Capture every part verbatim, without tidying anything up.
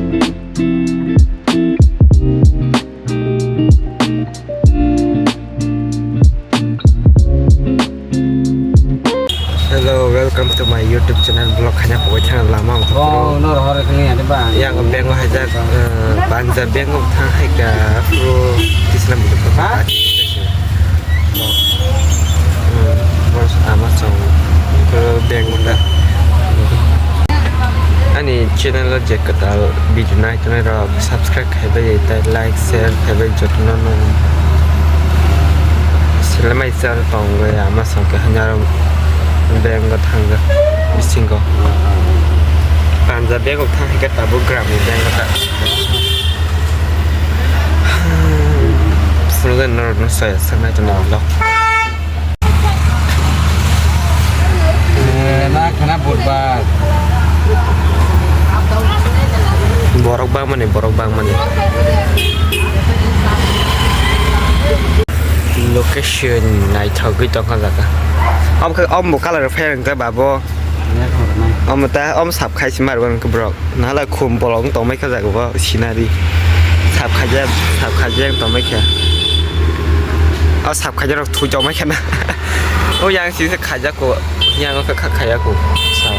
Hello, welcome to my YouTube channel, vlog khaina pogwi thang lama ang Oh, no, rohor kani ade ba. Yang bank o hajak, eh, Punjab bank o thang hai ka, pro tisna budu ko. Ha? Hmm, bos ama song, pro bank o da. Ani channel o je kwtal video nai tongnai rok subscribe khai bai tei like share khai bai jotono no. Selemai chal tong bai ama song khe hanya rok bank o thang jak bisingo. Punjab bank o thang hai khe tabuk gram ni bank o ta. Phuru norok no saya sanai tongo vlog. Eh, na khana budbar. Borok bangmani, borok bangmani. Location naithogwi tongkha jaga. Omo khe, omo colour phairang ta babo. Omo ta, omo sap khai si mar borok. Nala khum bolong tongmai kha jaga bo scenery. Sap khaijak, sap khaijak tongmai kha. O sap khaijak rok thui tongmai kha na. O yang si se khaijak ko, yang o kha khaijak ko. Sa.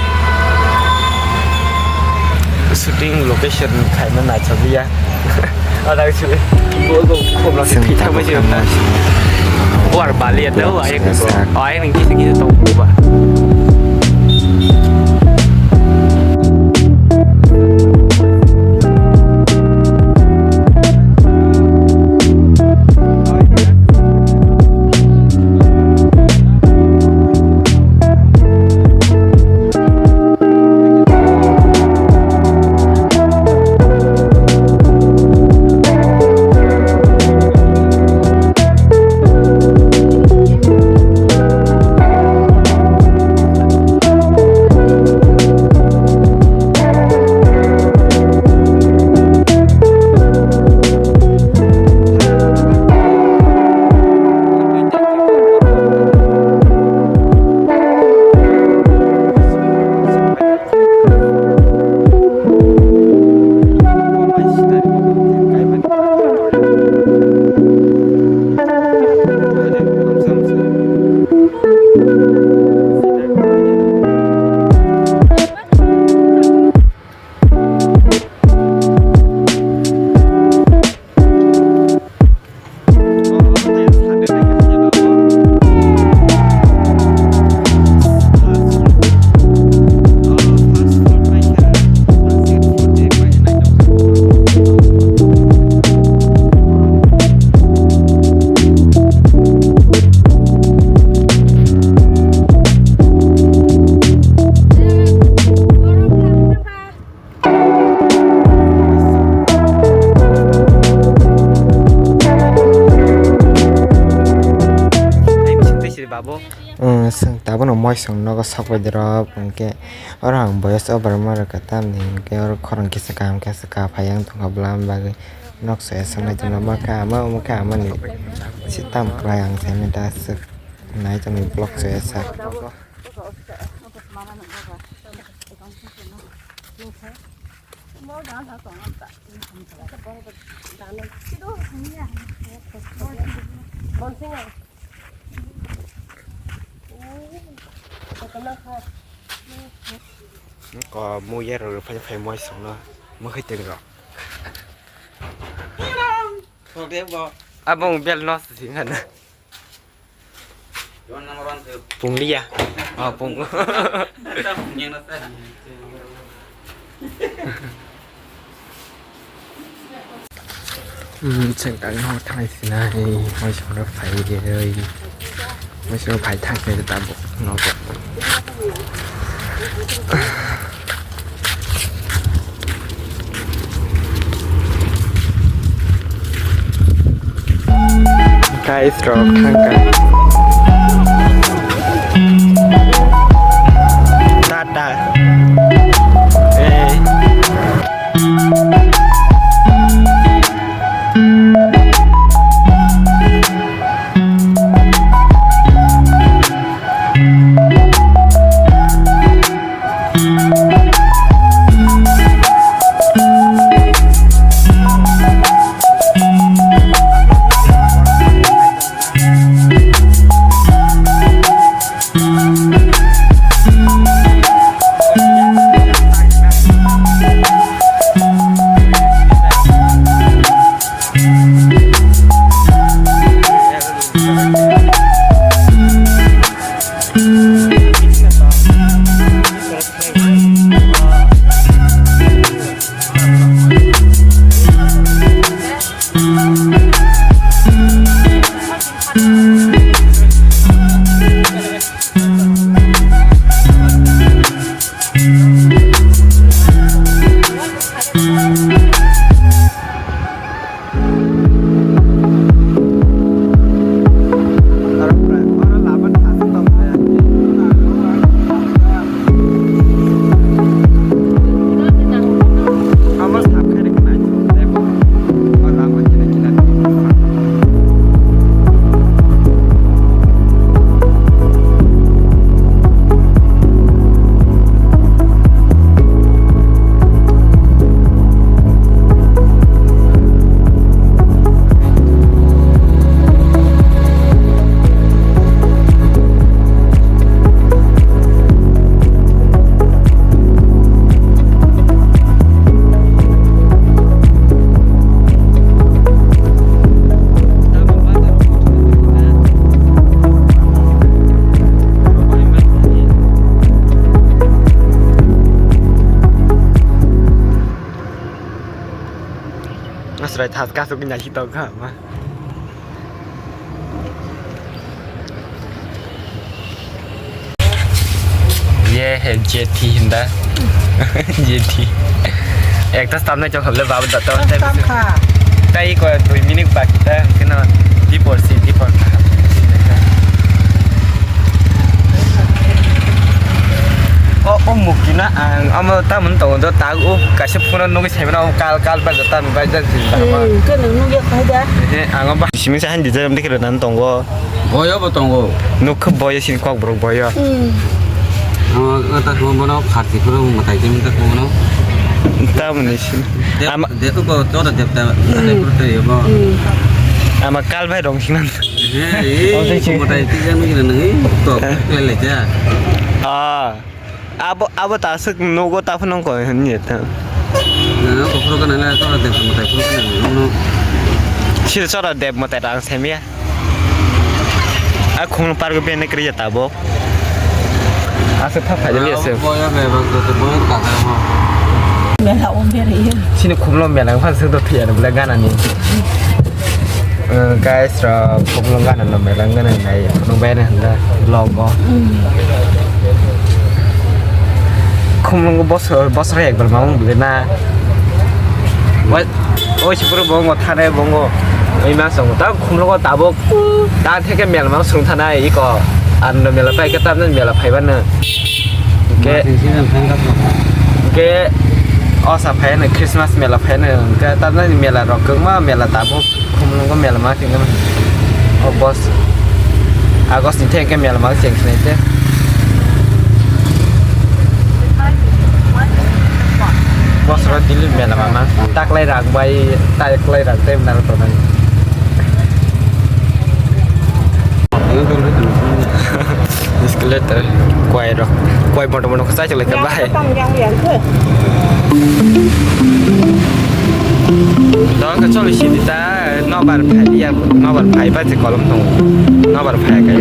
Shooting location khaima naithok ya. Ada sih. Gua gua khobla sih kita masih ada. War bali ada, ayang gua. Ayang yang kita kita tahu gua. Babo. Chwng tabukno moisong nogo sokbaidrop hwnkhe oro ang voice over ma rwkha tamni hwnkhe oro khorang kisa kaham kisa kaphai wng tongkha bwlam bagwi nok soya sanai tongma khe ama omo khe amani si tam kwlai ang saimanta aswk nai tongni vlog soya sa. Ko muya rok phai phai moi songno mwkhai teng rok. Abong bel no sing hana. Pung liya. Oh, pung. Hmm, chwng tang no thanai sinai, moisong rok phai oi, moisong rok phai thang khe tabuk nogo. Guys rok thangkha. Tata. Hey. Srai thas kasuk nai si tong kha ma. Ye he jethi hinda. Jethi. Ekta stamna chok hable babu dato. Tam kha. Tai ko dui minute baki ta kena dipor si dipor kha. O, o mukti na ang amo tamon tongo do tag o kaisa phone nugwi saimano kal kal ba jata bai jan si ba. Hmm, ke nang nugya khai da. He ang ba simi sa han di jam dikhe nan tongo. Boyo bo tongo. Nuk khe boyo sin kok borok boyo. Hmm. Ang ta ko bono pharti phuru matai jim ta ko bono. Tamoni sin. Ama de to ko to da depta. Hmm. Ama kal bai rong sinan. He, he, matai ti jam ni nang to le le ja. Ah. Abo, abo ta aswk nogo ta phano koi hwnwi ta. Na, kophro kana le to de matai phuru kana no. Sir sora deb matai rang semia. A khung pargo bene kriya tabo. Aswk tha phai liya se. Boya be ba to boya ka da ho. Mela o bere ye. Sini khumlo mela pha se do thiya bla gana ni. Eh, guys, rok, khumlo gana no mela gana nai, no bayar handa vlog o. Khumlo bosor, bosor ekbar mamung bile na. Oi, oi, sipur bongo, thane bongo. Oi, ma songo, ta khumlo tabuk, ta theke mel mang sung thana, iko, ando mela pai ke tamne mela phaiban na. Ke, ke, osa phai na, Christmas mela phai na, ke tamne mela rok, ma mela tabuk. Khumlungo mela ma khe o bos August ni theke mela ma cheng khnai te. Bosro dili mela ma ma taklai rak bai taklai rak te mela to nai. Escalator, kuai rok, kuai moto moto kwchai chwlai kha bai. Dong khe choli sidi ta, nobar phai ya, nobar phai ba je kolom tongo, nobar phai kai.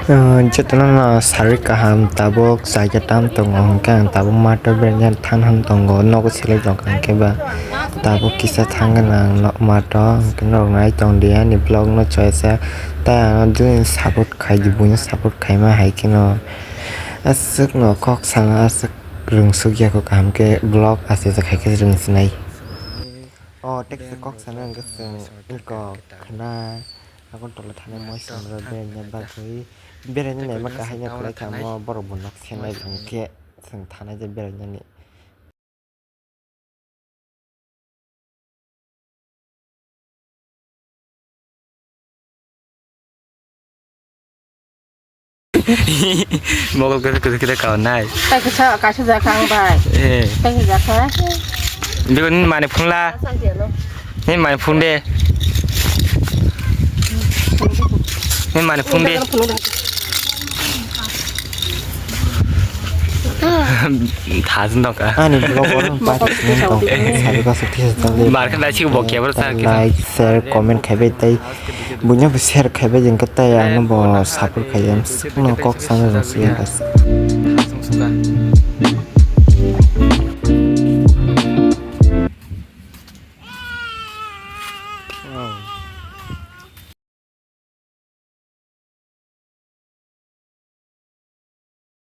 Jotono no sarwi kaham, tabuk jaga tam tongo, hwnkhe ang tabuk mato berajak thang thang tongo, nogo selai tongkha, hwnkhe ba tabuk kisa thangna ang mato, hwnkhe norok nai tongdi ani vlog no choya sa, tei ano joni support khaidi, buino support khaima hai kheno aswk no kok sana aswk rwngsuk ya kho, kaham khe vlog aswk khaikhe rwngsinai. O teksa kok sana hwnkhe chwng kok khna. Agartala thani moisong rok berajak bagwi beraina naima kahai no kwlai kha, omo borok bo nok senai hwnkhe chwng thanai je berainani. Mokol kwthwi kwthwi khe kaunai. Tai kisa kaisa jakha ang bai. Eh. Tai kisa jakha. Bego ni mani phunla. Ni mani phun de. Ni mani phun de. Thajin dong ka. Ani vlog oro party sini tong. Sabi ka sukti sukti. Mar ka dai sik bok ya bro sa kita. Like, share, comment khabai tai. Bunya bo share khabai jeng ka tai ano bo support khaiyam. No kok sana jeng sih ya.